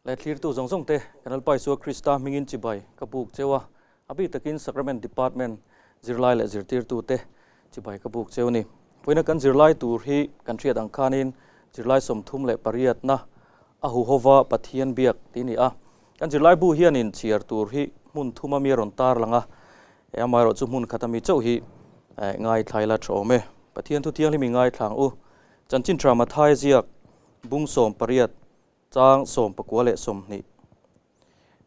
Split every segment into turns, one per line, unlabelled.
Leh thlirtu zawng zawng te, kan Lalpa Isua Krista hmingin chibai ka buk cheu a, a bik takin Sacrament Department zirlai leh zirtirtu te chibai ka buk cheu a ni. Vawiina kan zirlai tur hi kan hriat ang khanin zirlai 38na a huhova Pathian biak tih a ni a. Kan zirlai bu hianin chhiar tur hi hmun thuma mi a rawn tar lang a, amaherawh chu hmun khata mi chauh hi ngaithla ila tha awm e. Pathian thu thianghlim i ngaithla ang u. Chanchin tha Mathai ziak bung 18 chang 29.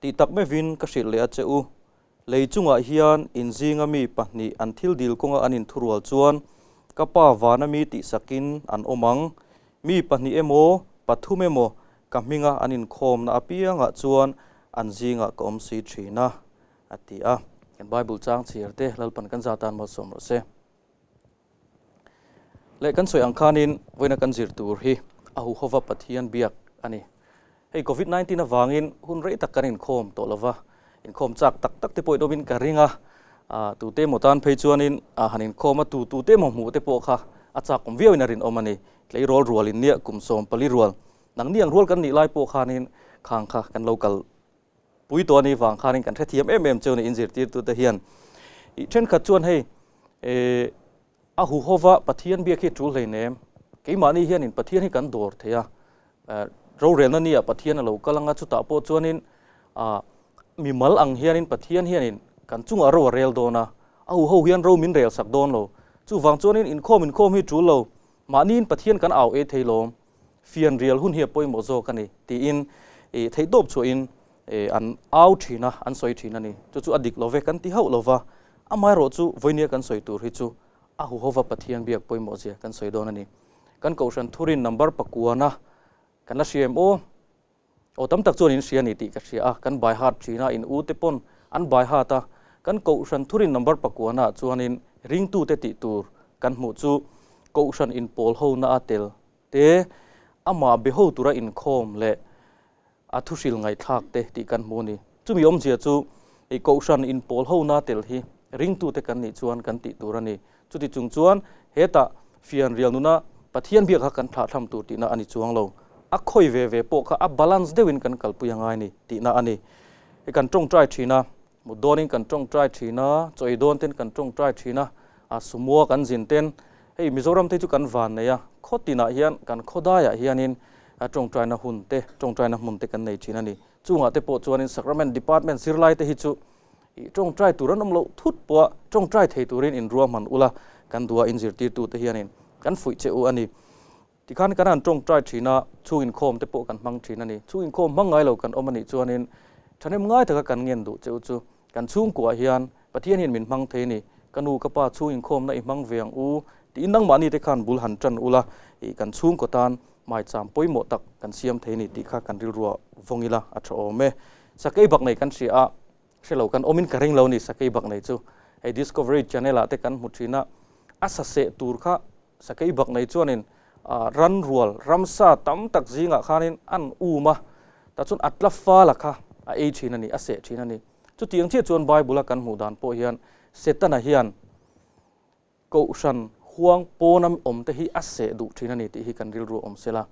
Tih tak meuhin ka hrilh leh a che u, lei chungah hian inzinga mi pahnih an thil dil kawnga an inthurual chuan ka pa vana mi tihsakin an awm ang. Mi pahnih emaw, pathum emaw ka hminga an inkhawmna apiangah chuan an zingah ka awm si thin a, a ti a. Kan Bible chang chhiar te Lalpan kan za tan malsawm rawh se. Leh kan sawi ang khanin vawiina kan zir tur hi a huhova Pathian biak a ni. Hei Covid 19 avangin hun rei tak kan inkhawm tawh lova, inkhawm chak tak tak te pawh in awmin ka ring a, tute emaw tan phei chuanin han inkhawm a, tu tute emaw hmuh te pawh kha a chak awm viauin a rinawm a ni. Tleirawl rual in nia kum 14 rual, nangni ang rual kan nih lai pawh khanin khang kha kan lo kal pui tawh a nih vang khanin kan hrethiam em em cheu ni inzirtirtute hian. I thenkhat chuan hei a huhova Pathian biak hi tul hleinem, keimahni hianin Pathian hi kan dawr thei a, rorelna nia Pathian a lo kal anga chutah pawh chuanin mimal ang hianin Pathian hianin kan chungah ro a rel dawn a, a huho hian ro min rel sak dawn lo. Chuvang chuanin inkhawm inkhawm hi tul lo, mahniin Pathian kan au e thei lawm. Fianrial hun hi a pawimawh zawk a ni tiin theihtawp chhuahin an au thin a, an sawi thin a ni. Chu chu a dik lo ve kan ti hauh lo va, amaherawh chu vawinia kan sawi tur hi chu a huhova Pathian biak pawimawh zia kan sawi dawn a ni. Kan Kohhran thurin number pakuana kan la hria em aw? Aw tam tak chuan in hria a ni tih ka hria a, kan by heart thin a, in u te pawn an by heart a, kan Kohhran thurin number pakuana chuanin ringtute tih tur kan hmuh chu Kohhran inpawl hona a tel te, amah be ho tura inkhawm leh a thuhril ngaihthlak te tih kan hmu a ni. Chumi awmzia chu i Kohhran inpawl hona tel hi ringtute kan nih chuan kan tih tur a ni. Chuti chung chuan hetah fianrial nuna Pathian biak kha kan thlahthlam tur tihna a ni chuang lo. A khawi ve ve pawh kha a balance deuhin kan kalpui a ngai ni tihna a ni. Hei kan tawngtai thin a, mut dawnin kan tawngtai thin a, chaw ei dawn ten kan tawngtai thin a, a sumua kan zin ten hei Mizoram te chu kan van nei a, khaw tinah hian kan khaw daiah hianin tawngtaina hun te, tawngtaina hmun te kan nei thin a ni. Chungah te pawh chuanin Sacrament Department zirlai te hi chu I tawngtai tur an awm loh thut pawh a tawngtai thei turin in ruahman ula kan duh a inzirtirtu te hianin kan fuih che u a ni. Tikhan kan han tawngtai thin a, chhung inkhawm te pawh kan hmang thin a ni. Chhung inkhawm hmang ngai lo kan awm a nih chuanin thahnem ngai taka kan ngen duh che u chu kan chhungkuah hian Pathian hian min hmang thei a ni. Ka nu ka pa chhung inkhawmna i hmang ve ang u tiin nangmahni te khan bul han tan ula i kan chhungkaw tan maicham pawimawh tak kan siam thei a ni tih kha kan rilruah vawng ila a tha awm e. Sakei bak nei kan hria a, Hre lo kan awmin ka ring lo ni sakei bak nei chu. Hei Discovery Channel ah te kan hmu thin a, a saseh tur kha sakei bak nei chuanin ran rual ramsa tam tak zingah khanin an um a, tah chuan a tla fal a kha a ei thin a ni, a seh thin a ni. Chutiang chiah chuan Bible a kan hmuh dan pawh hian Setana hian Kohhran huang pawna awm te hi a seh duh thin a ni tih hi kan rilru awm sela.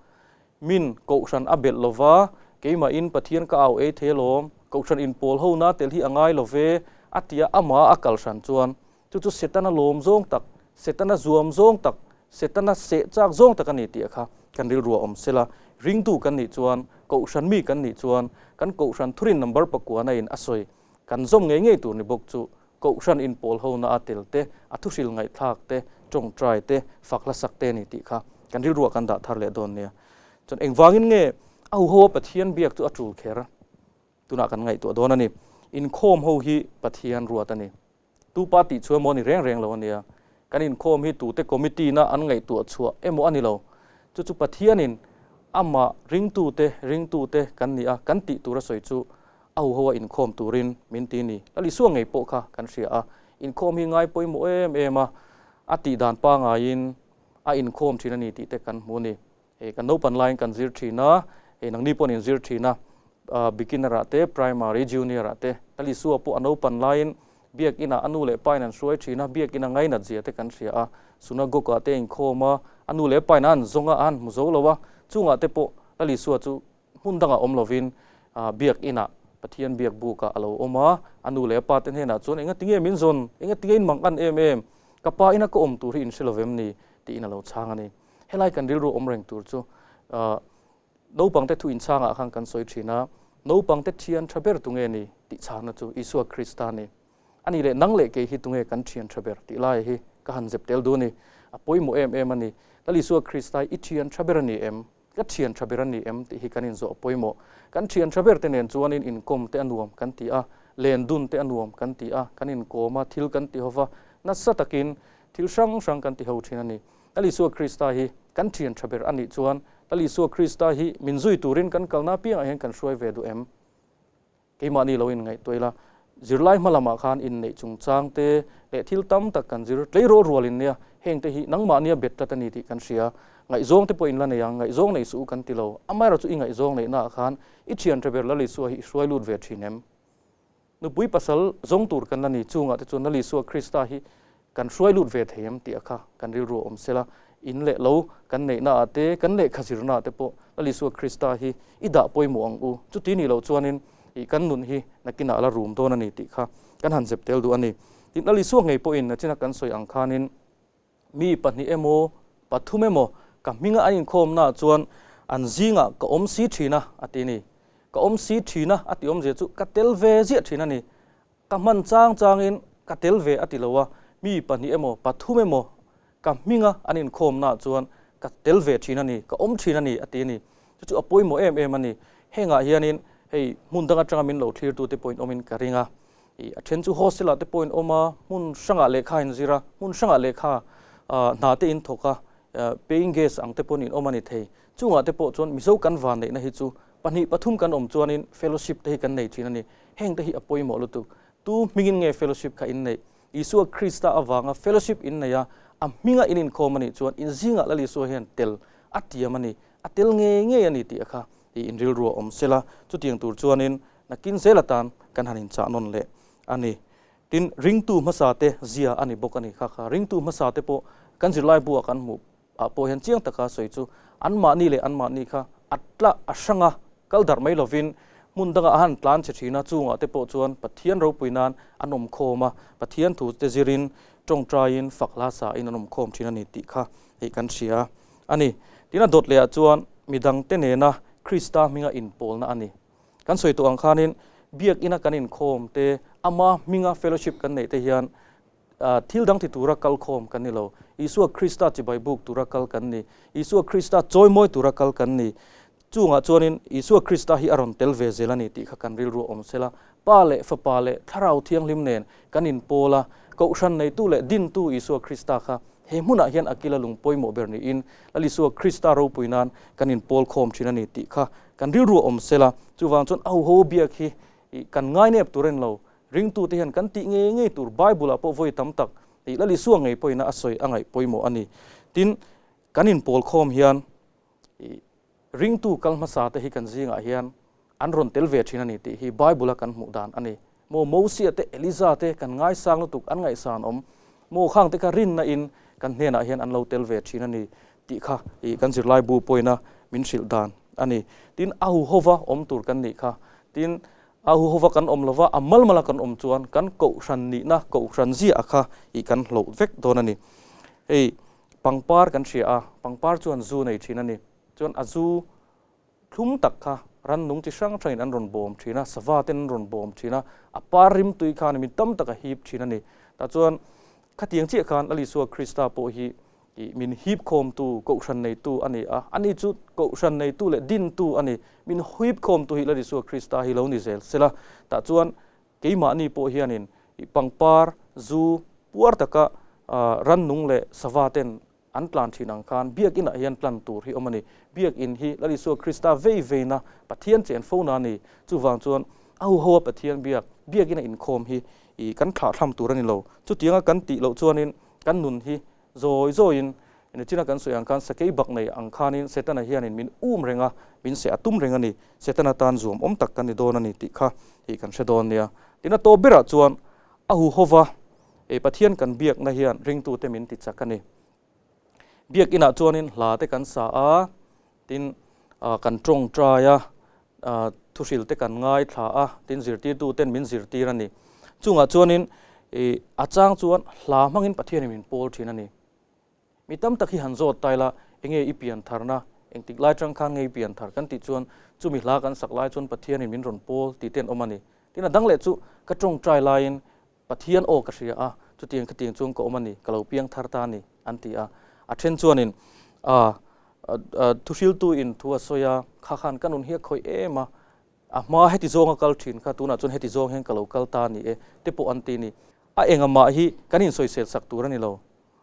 Min Kohhran a belh lova, keimahin Pathian ka au ei thei alawm, Kohhran inpawl hona tel hi a ngai lo ve, a tia amah a kal hran chuan chu chu Setana lawm zawng tak, Setana zuam zawng tak, Setana seh chak zawng tak a ni tih kha kan rilru a awm sela. Ringtu kan nih chuan, Kohhran mi kan nih chuan, kan Kohhran thurin number pakuana in a sawi kan zawm ngei ngei tur ni bawk chu Kohhran inpawl hona a tel te, a thuhril ngaihthlak te, tawngtai te, fak hlasak te a ni tih kha kan rilruah kan dah thar leh dawn nia. Chuan engvangin nge a huho a Pathian biak chu a tul kher? Tunah kan ngaihtuah dawn a ni. Inkhawm ho hi Pathian ruat a ni. Tu pa tih chu emaw a ni reng reng lo a nia. Kan inkhawm hi tute committee na an ngaihtuah chhuah emaw a ni lo. Chu chu Pathianin amah ringtute ringtute kan ni a, kan tih tur a sawi chu a huho a inkhawm turin min ti ni. Lal Isua ngei pawh kha kan hria a, inkhawm hi ngai pawimawh em em a, a tih dan pangaiin a inkhawm thin a ni tih te kan hmu a ni. Hei kan naupan laiin kan zir thin a, hei nangni pawh an inzir thin a, beginner ah te, primary, junior ah te. Lal Isua pawh a naupan laiin biakinah a nu leh pain an hruai thin a, biakin a ngainat zia te kan hria a, synagogue ah te a inkhawm a, a nu leh pain a han zawng a, a han hmu zo lo a, chungah te pawh Lal Isua chu hmun dangah awm lovin. Biak inah Pathian biak bukah a lo awm a, a nu leh a pa te hnenah chuan enga tinge min zawn, enga tinge in mang an em em, ka pa ina ka awm tur hi in hre lo vem ni? tiin a lo chhang a ni. Helai kan rilru awm reng tur chu naupangte thu inchhangah khan kan sawi thin a, naupangte thian tha ber tunge ni tih chhangna chu Isua Krista a ni. A nih leh nang leh kei hi tunge kan thian tha ber tih lai hi ka han zep tel duh a ni. A pawimawh em em a ni. Lal Isua Krista hi i thian tha ber a ni em? Ka thian tha ber a ni em tih hi kan inzawh pawimawh. Kan thian tha ber te nen chuanin inkawm te a nuam kan ti a, len dun te a nuam kan ti a, kan inkawm a, thil kan ti ho va, nasa takin thil hrang hrang kan ti ho thin a ni. Lal Isua Krista hi kan thian tha ber a nih chuan Lal Isua Krista hi min zui turin kan kalna apiangah hian kan hruai ve duh em? Keimahni lo inngaihtuah ila, zirlai hma lamah khan inneih chungchang te leh thil tam tak kan zir tleirawl rual in nia, heng te hi nangmahnia bet tlat a ni tih kan hria. Ngaihzawng te pawh in la nei ang, ngaihzawng nei suh u kan ti lo. Amaherawhchu i ngaihzawng neihnaah khan i thian tha ber Lalisua hi i hruai lut ve thin em? Nupui pasal zawng tur kan la ni chungah te chuan Lalisua Krista hi kan hruai lut ve thei em tih a kha kan rilru a awm sela, in leh lo kan neihna ah te, kan lehkha zirna ah te pawh Lal Isua Krista hi i dah pawimawh ang u, chuti nih loh chuanin ih kan nun hi nakinah a la rum dawn a ni tih kha kan han zep tel duh a ni. Tin, Lal Isua ngei pawhin nachina kan sawi ang khanin mi pahnih emaw pathum emaw ka hminga an inkhawmnaah chuan an zingah ka awm si thin a a ti a ni. Ka awm si thin a a tih awmzia chu ka tel ve ziah thin a ni. Ka hman chang changin ka tel ve a ti lo a, mi pahnih emaw pathum emaw ka hminga an inkhawmnaah chuan ka tel ve thin a ni, ka awm thin a ni a ti a ni. Chu chu a pawimawh em em a ni. Hengah hianin hei hmun dang atanga min lo thlirtute pawhin awmin ka ring a. Ih a then chu hostel ah te pawhin awm a, hmun hrangah lehkha in zir a, hmun hrangah lehkha hna te in thawk a, paying guest ang te pawhin in awm a ni thei. Chungah te pawh chuan Mizo kan vanneihna hi chu pahnih pathum kan awm chuanin fellowship te hi kan nei thin a ni. Heng te hi a pawimawh lutuk. Tu hmingin nge fellowship kha in neih? Isua Krista avanga fellowship in nei a, a hminga in inkhawm a nih chuan in zingah Lal Isua hian tel a tiam a ni, a tel ngei ngei a ni tih a kha i in rilru a awm sela, chutiang tur chuanin nakin zel atan kan han inchah nawn leh a ni. Tin, ringtu hmasa te zia a ni bawk a ni kha kha. Ringtu hmasa te pawh kan zirlai buah kan hmuh ah pawh hian chiang taka sawi chu anmahni leh anmahni kha a tla a hrang a, kal darh mai lovin hmun dangah a han tlan che thin a, chungah te pawh chuan Pathian ropui nan an awm khawm a, Pathian thu te zirin tawngtaiin fak hla sain an awm khawm thin a ni tih kha hei kan hria a ni. Tin a dawt lehah chuan midangte nena Krista hminga inpawlna a ni. Kan sawi tawh ang khanin biakina kan inkhawm te, ama hminga fellowship kan neih te hian Thil dang ti tura kal khawm kan ni lo. Isua Krista chibai buk tura kal kan ni. Isua Krista chawimawi tura kal kan ni. Chungah chuanin Isua Krista hi a rawn tel ve zel a ni tih kha kan rilru a awm sela. Pa leh Fapa leh Thlarau Thianghlim nen kan inpawl a, Kohhran neitu leh dintu Isua Krista kha he hmunah hian a kila lung pawimawh ber niin Lal Isua Krista ropui nan kan inpawl khawm thin a ni tih kha kan rilru a awm sela. Chuvang chuan a huho biak hi kan ngainep tur a ni lo. Ringtute hian kan tih ngei ngei tur Bible-ah pawh vawi tam tak tih Lal Isua ngei pawhin a sawi a ngaih pawimawh a ni. Tin, kan inpawl khawm hian ringtu kal hmasa te hi kan zingah hian an rawn tel ve thin a ni tih hi Bible-a kan hmuh dan a ni. Maw Mosia te, Eliza te kan ngaisang lutuk, an ngaihsan awm. Maw khang te kha rinna in kan hnenah hian an lo tel ve thin a ni tih kha kan zirlaibu pawhin a min hrilh dan a ni. Tin, a huhova awm tur kan nih kha. Tin, A huhova kan awm lova, a malmala kan awm chuan kan kohhran nihna, kohhran zia a kha ih kan hloh vek dawn a ni. Hei pangpar kan hria a, pangpar chuan zu nei thin a ni. Chuan a zu thlum tak kha rannung chi hrang hrangin an rawn bawm thin a, sava ten an rawn bawm thin a, a par rimtui khan mi tam tak a hip thin a ni. Tah chuan khatiang chiah khan Lal Isua Krista pawh hi I min hip khawmtu, kohhran neitu a ni a, ani chu kohhran neitu leh dintu a ni. Min hip khawmtu hi Lal Isua Krista hi lo ni zel sela, tah chuan keimahni pawh hianin i pangpar, zu, puar taka rannung leh sava ten an tlan thin ang khan biakinah hian tlan tur hi awm a ni. Biakin hi Lal Isua Krista vei veina Pathian chen fona a ni. Chuvang chuan a huhoa Pathian biak, biakina inkhawm hi i kan thlahthlam tur a ni lo. Chutianga kan tih loh chuanin kan nun hi Zawi zawiin, Nichina kan sawi ang khan sakei bak nei ang khanin Setana hianin min um reng a, min seh a tum reng a ni. Setana tan zuam awm tak kan ni dawn a ni tih kha tih kan hre dawn nia. Tina tawp berah chuan a huhova ei Pathian kan biakna hian ringtute min ti chak a ni. Biakinah chuanin hla te kan sa a, tin kan tawngtai a. Thuhril te kan ngaithla a, tin zirtirtu ten min zirtir a ni. Chungah chuanin a chang chuan hla hmangin Pathianin min pawl thin a ni. Mi tam tak hi han zawt ta ila, enge i pian tharna, engtik lai tang khan nge i pian thar kan tih chuan chumi hla kan sak lai chuan Pathianin min rawn pawl tih te an awm a ni. Tin a dang leh chu ka tawngtai laiin Pathian aw ka hria a, chutiang khatiang chuan ka awm a ni, ka lo piang thar ta a ni, an ti a. A then chuanin, A, thuhriltuin thu a sawi a, kha khan ka nun hi a khawih em a, a hma heti zawnga kal thin kha tunah chuan heti zawng hian ka lo kal ta a ni e, te pawh an ti a ni. A engah hi kan insawisel sak tur a ni lo.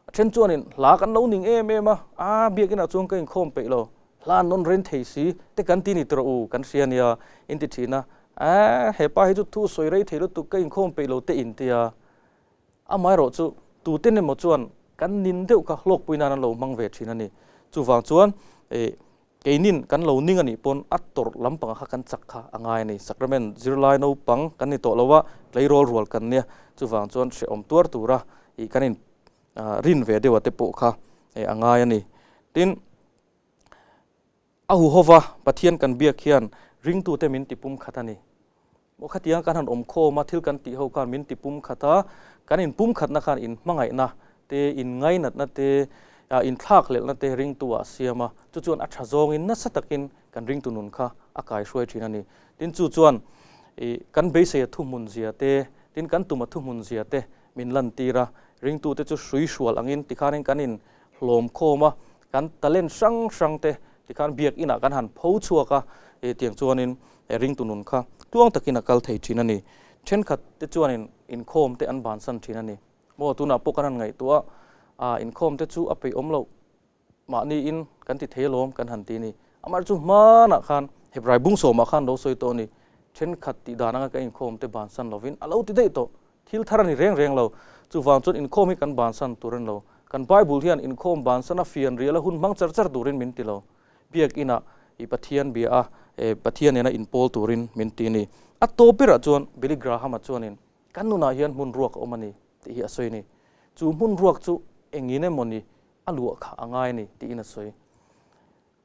A then chuanin hla kan lo ning em em a, a biakinah chuan ka inkhawm peih lo, hla an nawn ren thei si te kan ti ni tawh u, kan hria nia in ti thin a, a hepa hi chu thu sawi rei thei lutuk ka inkhawm peih lo te in ti a, amaherawh chu tuten emaw chuan kan nin deuh kha hlawkpui nan an lo hmang ve thin a ni. Chuvang chuan Keinin kan lo ning a nih pawn a tawrh lampanga kha kan chak kha a ngai a ni. Sacrament zirlai naupang kan ni tawh lo a, tleirawl rual kan nia. Chuvang chuan hrehawm tuar tura ih kan in rin ve deuh a te pawh kha a ngai a ni. Tin, a huhova Pathian kan biak hian ringtute min tipum khat a ni. Maw khatiang kan han awm khawm a, thil kan tih ho khan min ti pum khat a, kan in pum khatna khan in hmangaihna te, in ngainatna te, in thlakhlelhna te ringtu ah a siam a, chu chuan a tha zawngin nasa takin kan ringtu nun kha a kaihruai thin a ni. Tin chu chuan i kan beisei a thuhmun zia te, tin kan tum a thuhmun zia te min lantir a, ringtu te chu hrui hrual angin tikhanin kan in hlawm khawm a, kan talent hrang hrang te tikhan biakinn ah kan han pho chhuak a, tiang chuanin He ringtu nun kha tluang takin a kal thei thin a ni. Thenkhat te chuanin inkhawm te an bansan thin a ni. Maw tunah pawh kan han ngaihtuah a, inkhawm te chu a peih awm loh mahniin kan ti thei alawm kan han ti a ni. Amaherawhchu chu hmanah khan Hebrai bung sawmah khan lo sawi tawh a ni. Thenkhat tih dan anga kan inkhawm te bansan lovin a lo ti daih tawh. Thil thar a ni reng reng lo. Chuvang chuan inkhawm hi kan bansan tur a ni lo. Kan Bible hian inkhawm bansan a fian rial a hun hmang char char turin min ti lo. Biakinah i Pathian bia a, Pathian nena inpawl turin min ti a ni. A tawp berah chuan Billy Graham-a chuanin, Kan nunah hian hmun ruak a awm a ni, tih hi a sawi a ni. Chu hmun ruak chu engin emaw ni a luah kha a ngai a ni, tiin a sawi.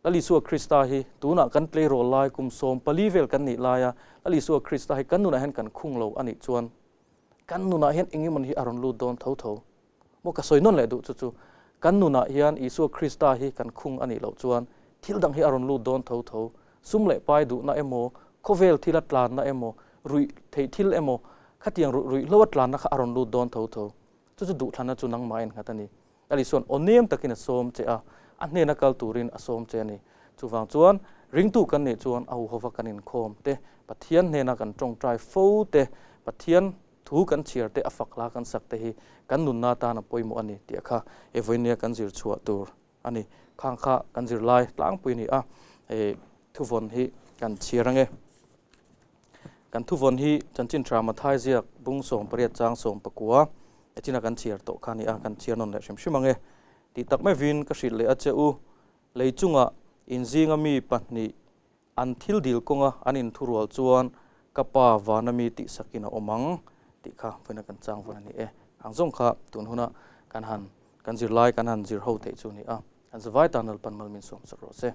Lal Isua Krista hi tunah kan tleirawl lai kum 14 vel kan nih laia Lal Isua Krista hi kan nunah hian kan khung lo a nih chuan kan nunah hian engemaw ni hi a rawn lut dawn tho tho. Maw ka sawi nawn leh duh chu chu kan nunah hian Isua Krista hi kan khung a nih loh chuan thil dang hi a rawn lut dawn tho tho. Sum leh pai duhna emaw, khawvel thila tlanna emaw, ruih theih thil emaw, khatiang ruih ruihhlo a tlanna kha a rawn lut dawn tho tho. Chu chu duhthlanna chu nangmah a innghat a ni. Lal Isua'n aw nem takin a sawm che a, a hnena kal turin a sawm che a ni. Chuvang chuan ringtu kan nih chuan a huhova kan inkhawm te, Pathian hnena kan tawngtai fo te, Pathian Thu kan chhiar te a fak hla kan sak te hi kan nunna atan a pawimawh a ni tih kha he vawinia kan zir chhuah tur a ni. Khang kha kan zir lai tlangpui a ni a, he thuvawn hi kan chhiar ange. Kan thuvawn hi Chanchin Tha Mathai ziak bung 18 chang 19 e china kan chhiar tawh kha a ni a, kan chhiar nawn leh hrim hrim ange. Tih tak meuhin ka hrilh leh a che u, lei chungah inzinga mi pahnih An thil dil kawnga an inthurual chuan ka pa vana mi tihsakin a awm ang tih kha vawiina kan chang vawn a ni e. Ang zawng kha tun huna kan han kan zirlai kan han zir ho theih chu a ni a, kan zavai tan Lalpan mal min sawm sak rawh se.